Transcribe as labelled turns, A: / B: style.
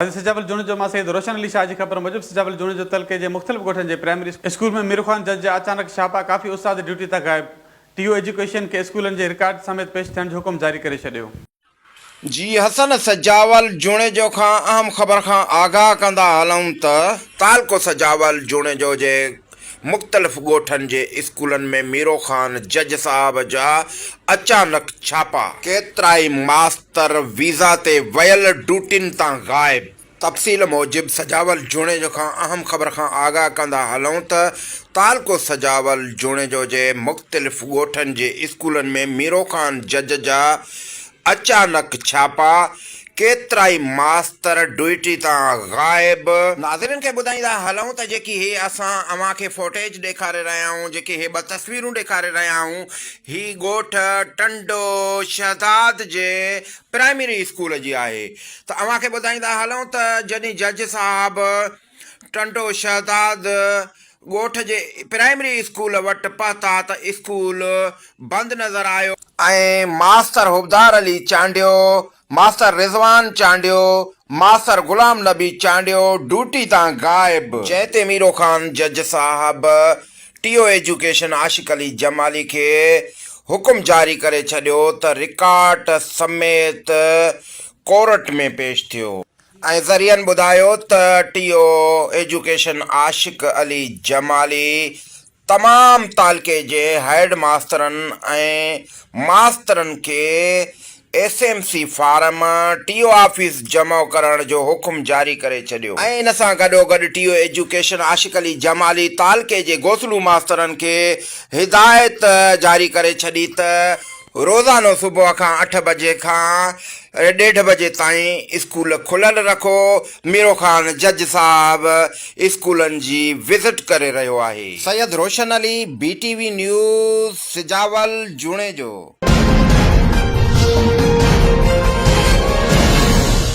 A: حضرت سجاول جوڻيجو مان سيد روشن علي شاهه جي خبر موجب سجاول جوڻيجو تعلقي جي مختلف ڳوٺن جي پرائمري اسڪول ۾ ميرو خان جج جا اچانڪ ڇاپا ڪافي استاد ڊيوٽي تان غائب ٽي او ايجوڪيشن کي اسڪولن جي رڪارڊ سميت پيش ٿيڻ جو حڪم جاري ڪري ڇڏيو.
B: جي حسن سجاول جوڻيجو کان اهم خبر کان آگاهه ڪندا هلون ته، تعلقو سجاول جوڻيجو جي مختلف ڳوٺن جي اسڪولن ۾ ميرو خان جج صاحب جا اچانڪ ڇاپا. ڪيترائي ماستر ويزا تي ويل ڊيوٽين تان غائب. تفصيل موجب سجاول جوڻيجو کان اهم خبر کان آگاهه ڪندا هلون ته تعلقو سجاول جوڻيجو جي مختلف ڳوٺن جي اسڪولن ۾ ميرو خان جج جا اچانڪ ڇاپا، ڪيترائي ماستر ڊيوٽي تان غائب. ناظرين کي ٻڌائيندا هلون ته جيڪي هي اسان اوهان کي فوٽيج ڏيکاري رهيا آهيون جيڪي هي ٻه تصويرون ڏيکاري رهيا آهيون هي ڳوٺ ٽنڊو شهداد جي پرائمري اسڪول جي آهي ته اوهان کي ٻڌائيندا هلون ته جڏهن جج صاحب ٽنڊو شهداد ڳوٺ جي پرائمري اسڪول وٽ پهتا ته اسڪول بند نظر آيو. ۽ Master Habdar Ali Chandio, master Rizwan Chandio, master Ghulam Nabi Chandio duty تان غائب. جنهن تي ميرو خان جج صاحب T O education Ashiq Ali Jamali کي حڪم جاري ڪري ڇڏيو ته رڪارڊ سميت ڪورٽ ۾ پيش ٿيو. ۽ ذريعن ٻڌايو ته T O education Ashiq Ali Jamali تمام تعلقي جي هيڊ ماسترن ۽ ماسترن کي S M C form T O office جمع ڪرڻ جو حڪم جاري ڪري ڇڏيو. ۽ ان سان گڏوگڏ T O education Ashiq Ali Jamali تعلقي جي گوسڙو ماسترن کي هدايت جاري ڪري ڇڏي ته روزانو صبح کان اٺ بجي کان ڏيڍ بجي تائين اسڪول کليل رکو، ميرو خان جج صاحب اسڪولن جي وزٽ ڪري رهيو آهي. Syed Roshan Ali, B T V news, Sujawal, Junejo.